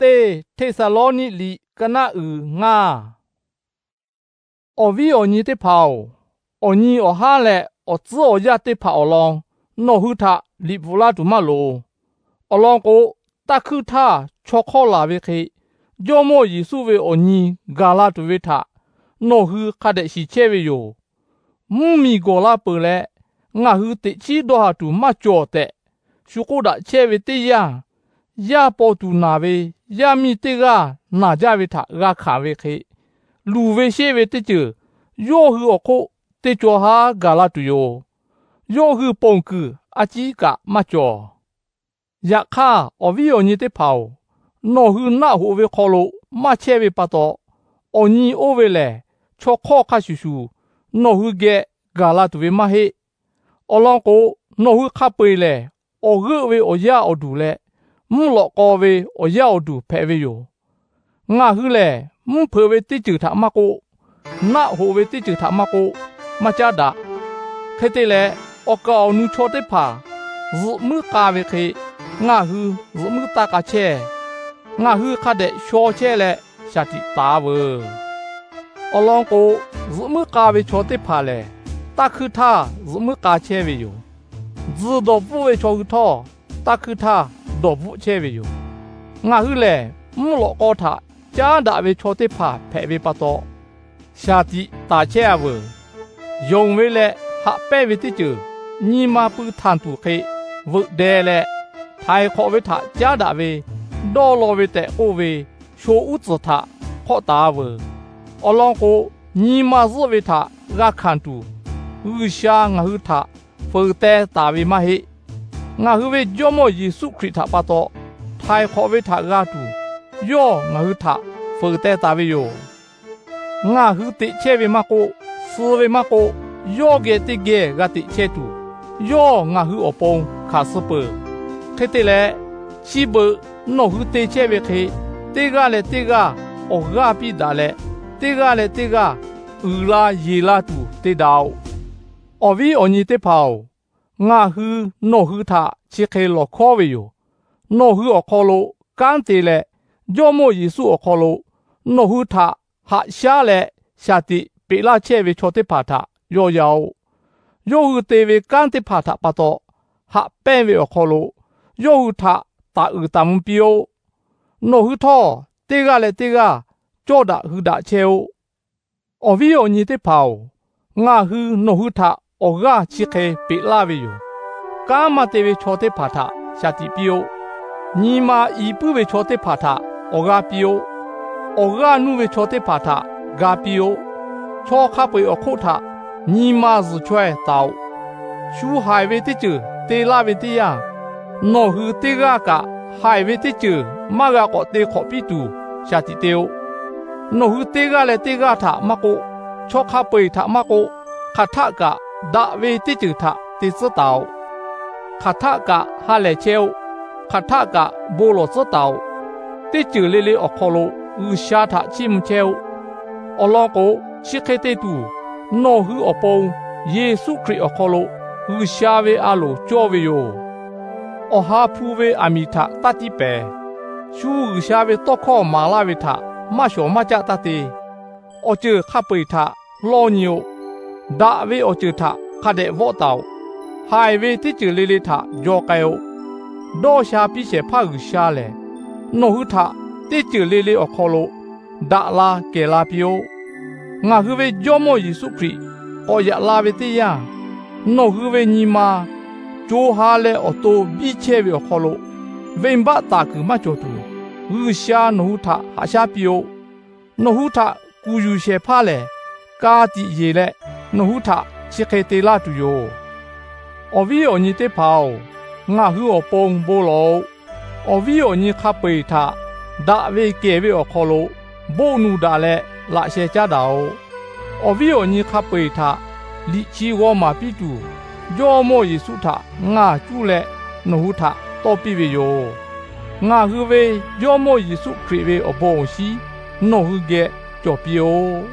teˇ Hteˇsaˍlawˇniˆ liꞈ ka naˆ uiˍ ngaˇ. Awˬ viˉ awˬ nyi teˇ hpaˍ-oˬ, awˬ nyi awˬ haˉ leh awˬ tcuhˉ awˬ yanˇ teˇ hpaˍ awˬ lawn nawˬ hui htaꞈ liꞈ bvuhꞈ laˇ tuˬ maˇ loˍ. Awˬ lawn k'o, taˇ hkuiˇ htaˇ chaw hk'awˇ laˬ ve hk'e, Jawˇmawˇ Yeˍsuˆ ve awˬ nyi gaˬ la tuˬ ve htaꞈ nawˬ hui hk'a dehꞈ shiˍ chehˇ ve yoˬ. Mvuhˇmiˬ gawˬ la peuˬ leh, ngaˬ hui teꞈ chiˉ dawˇ haˍ tuˬ maˇ cawˬ tehꞈ, shu k'oˆ daꞈ chehˇ ve teˇ yanˇ, yaˇ paw tuˬ naˬ ve yaˇ miˇ teˇ g'aˇ naˬ jaˇ ve htaꞈ g'a hkanˍ ve hk'e, luˬ ve sheˆ ve teˇ ceuˬ yawˇ hui awˬ hk'oˆ teˇ cawˬ haˉ gaˬ la tuˬ yoˬ. Yawˇ hui ponˬ kuiˬ a ciˉ kaꞈ maˇ cawˬ. Yaꞈ hk'aˇ, awˬ viˉ awˬ nyi teˇ hpaˍ-oˬ, nawˬ hui naˆ hoꞈ ve hk'aw lo maˇ chehˇ ve pa taw, awˬ nyi oˇ ve lehˬ chaw hk'awˇ hk'a shuˍ shuˍ nawˬ hui geh gaˬ la tuˬ ve maˇ heˆ. Awˬ lawn k'o, nawˬ hui hk'a peu-eˬ lehˬ, awˬ g'euˆ ve awˬ yaˇ awˬ duˬ leh mvuhˇ lawꞈ k'aw ve awˬ yaˇ awˬ duˬ hpehꞈ ve yoˬ. Ngaˬ hui lehˬ, mvuhˇ hpeuꞈ ve teˇ ceuˬ htaꞈ maˇ k'oˆ, naˆ hoꞈ ve teˇ ceuˬ htaꞈ maˇ k'oˆ, maˇ caˉ daꞈ. Hk'e te leh, awˬ kaˍ awˬ nu chaw teˇ hpaˍ zuhꞈ muiˉ k'a ve hk'e, ngaˬ hui zuhꞈ muiˉ taˇ k'a chehˇ. Ngaˬ hui hk'a dehꞈ shaw chehˇ leh shaˍ tiꞈ taˍ veuˬ. Awˬ lawn k'o, zuhꞈ muiˉ k'a ve chaw teˇ hpaˍ lehˬ, taˇ hkuiˇ htaˇ zuhꞈ muiˉ k'a chehˇ ve yoˬ. Tzuhˬ dawˬ bvuhˆ ve chaw hui htawˇ, taˇ hkuiˇ htaˇ dawˬ bvuhˆ chehˇ ve yoˬ. Ngaˬ hui lehˬ, mvuhˇ lawꞈ k'aw htaꞈ caˉ daꞈ ve chaw teˇ hpaˍ hpehꞈ ve pa taw, shaˍ tiꞈ taˍ chehˇ-a veuˬ. Yonˍ ve leh haꞈ pehnˇ ve teˇ ceuˬ nyi ma pui htanˬ tuˬ hk'e veuꞈ deh leh, htaiˍ hk'awꞈ ve htaꞈ caˉ daꞈ ve dawˇ law ve tehꞈ k'oˆ ve sho uˉ tcuhˍ htaꞈ hk'awˆ taˍ-a veuˬ. Awˬ lawn k'o, nyi ma zuhˆ ve htaꞈ g'a hkanˍ tuˬ, G'uiˬsha ngaˬ hui htaꞈ feuˍ teh taˍ ve maˇ heˆ. Ngaˬ hui ve Jawˇmawˇ Yeˍsuˆ Hkriꞈ htaꞈ pa taw htaiˍ hk'awꞈ ve htaꞈ g'a tuˬ, yawˇ ngaˬ hui htaꞈ feuˍ teh taˍ ve yoˬ. Ngaˬ hui teꞈ chehˇ ve maˇ k'oˆ, suh ve maˇ k'oˆ, yawˇ geh teˇ geh g'a teꞈ chehˇ tuˬ, yawˇ ngaˬ hui awˬ pon hkanˍ suh peuˬ. Hk'e te leh, chi beuꞈ nawˬ hui te chehˇ ve hk'e, teˇ g'aˇ leh teˇ g'aˇ awˬ g'aˇ piˇ daꞈ leh, teˇ g'aˇ leh teˇ g'aˇ uiˍ la yeˬ la tuˬ te daꞈ-oꞈ. Awˬ viˉ awˬ nyi teˇ hpaˍ-oˬ, ngaˬ hui nawˬ hui htaꞈ chi hk'e lawˬ hkawˉ ve yoˬ. Nawˬ hui awˬ hk'aw lo kanˉ te leh, Jawˇmawˇ Yeˍsuˆ awˬ hk'aw lo nawˬ hui htaꞈ haꞈ shaˉ leh shaˍ tiꞈ peꞈ laˇ chehˇ ve chaw teˇ hpaˍ htaꞈ yawˇ yan-oꞈ. Yawˇ hui te ve kanˉ teˇ hpaˍ htaꞈ pa taw haꞈ pehnˇ ve awˬ hk'aw lo, yawˇ hui htaꞈ taˍ uiˍ taˍ mvuh piˇ-oˆ. Nawˬ hui htawˇ, teˇ g'aˇ leh teˇ g'aˇ cawˇ daꞈ hui daꞈ chehˇ-oˆ. Awˬ viˉ awˬ nyi teˇ hpaˍ-oˬ, ngaˬ hui nawˬ hui htaꞈ awˬ g'aˇ chi hk'e peꞈ laˇ ve yoˬ. Kanˉ maˇ te ve chaw teˇ hpaˍ htaꞈ shaˍ tiꞈ piˇ-oˆ. Nyi ma i puiˉ ve chaw teˇ hpaˍ htaꞈ awˬ g'aˇ piˇ-oˆ. Awˬ g'aˇ nuˇ ve chaw teˇ hpaˍ htaꞈ ga piˇ-oˆ. Chaw hk'a peu-eˬ awˬ hk'oˆ htaꞈ nyi ma zuhˬ chaweh taˍ-oꞈ. Shu haiˬ ve teˇ ceuˬ te laˇ ve teˇ yanˇ, nawˬ hui teˇ g'aˇ kaꞈ haiˬ ve teˇ ceuˬ maˇ g'a k'awꞈ te hk'awꞈ piˇ tuˬ shaˍ tiꞈ te-o. Nawˬ hui teˇ g'aˇ leh teˇ g'aˇ htaꞈ maˇ k'oˆ, chaw hk'a peu-eˬ htaꞈ maˇ k'oˆ, hk'aˬ htaˆ kaꞈ daꞈ ve teˇ ceuˬ htaꞈ te tcuhˉ taˍ-oꞈ. Hk'aˬ htaˆ kaꞈ ha lehˬ chehˇ-oˆ. Hk'aˬ htaˆ kaꞈ bon lawˬ tcuhˉ taˍ-oꞈ. Teˇ ceuˬ le le awˬ hk'aw lo G'uiˬsha htaꞈ chiˇ mvuh chehˇ-oˆ. Awˬ lawn k'o, chi hk'e te tuˬ nawˬ hui awˬ pon Yeˍsuˆ Hkriꞈ awˬ hk'aw lo G'uiˬsha ve a loˍ cawˇ ve yoˬ. Awˬ ha hpu ve aˬ miˍ htaꞈ taˇ tiˇ pehˍ. Shu G'uiˬsha ve tawˇ hkawˇ maˍ laˇ ve htaꞈ maˇ shawˍ maˇ caˆ taˇ te. Awˬ ceuˬ hk'a peu-eˬ htaꞈ hlawˇ nyi-oˆ. Daꞈ ve awˬ ceuˬ htaꞈ hk'a dehꞈ vawˆ taˍ-oꞈ. Haiˬ ve teˇ ceuˬ le le htaꞈ jaw k'ai-o. Dawˇ sha piˇ shehˍ hpaˇ G'uiˬsha lehˬ, nawˬ hui htaꞈ teˇ ceuˬ le le awˬ hk'aw lo daꞈ la kehˬ la piˇ-oˆ. Ngaˬ hui ve Jawˇmawˇ Yeˍsuˆ Hkriꞈ k'awꞈ yaꞈ la ve teˇ yanˇ, nawˬ hui ve nyi ma co ha leh awˬ to biˇ chehˇ ve awˬ hk'aw lo venˇbaˆ taˍ kuiˬ maˇ cawˬ tuˬ, G'uiˬsha nawˬ hui htaꞈ haꞈ shaˉ piˇ-oˆ. Nawˬ hui htaꞈ kuˬ yuˬ shehˍ hpaˇ lehˬ, ka tiꞈ yeˬ leh nawˬ hui htaꞈ chi hk'e te laˇ tuˬ yoˬ. Awˬ viˉ awˬ nyi teˇ hpaˍ-oˬ, ngaˬ hui awˬ pon bon lawˬ-oꞈ. Awˬ viˉ awˬ nyi hk'a peu-eˬ htaꞈ daꞈ ve kehˬ ve awˬ hk'aw lo boˆ nuˬ daꞈ leh laꞈ sheh caˉ daꞈ-oꞈ. Awˬ viˉ awˬ nyi hk'a peu-eˬ htaꞈ liꞈ chi g'aw maˍ piˇ tuˬ, Jawˇmawˇ Yeˍsuˆ htaꞈ ngaˬ cuˇ leh nawˬ hui htaꞈ tawˇ piˇ ve yoˬ. Ngaˬ hui ve Jawˇmawˇ Yeˍsuˆ Hkriꞈ ve awˬ bon awˬ shinˉ nawˬ hui geh cawˬ piˇ-oˆ.